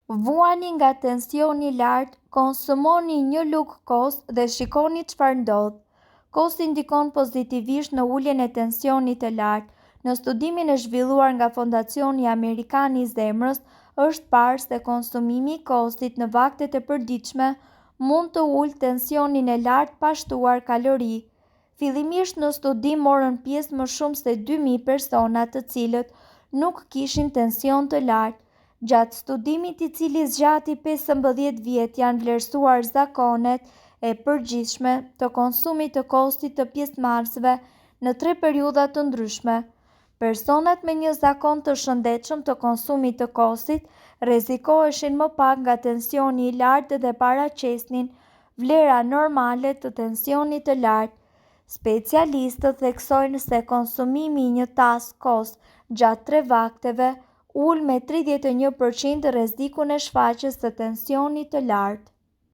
Vuani nga tensioni i lartë? Konsumoni një lugë kos dhe shikoni çfarë ndodh. Kosi ndikon pozitivisht në uljen e tensionit të lartë. Në studimin e zhvilluar nga Fondacioni Amerikan i Zemrës, është parë se konsumimi i kosit në vaktet e përditshme mund të ulë tensionin e lartë pa shtuar kalori. Fillimisht në studim morën pjesë më shumë se 2000 persona të cilët nuk kishin tension të lartë. Gjatë studimit i cili zgjati 15 vjet janë vlerësuar zakonet e përgjithshme të konsumit të kosit të pjesëmarrësve në tre periudha të ndryshme. Personat me një zakon të shëndetshëm të konsumit të kosit rrezikoheshin më pak nga tensioni i lartë dhe paraqesnin vlera normale të tensionit të lartë. Specialistët theksojnë se konsumimi i një tas kos gjatë tre vakteve ul me 31% rrezikun e shfaqjes së tensionit të lartë.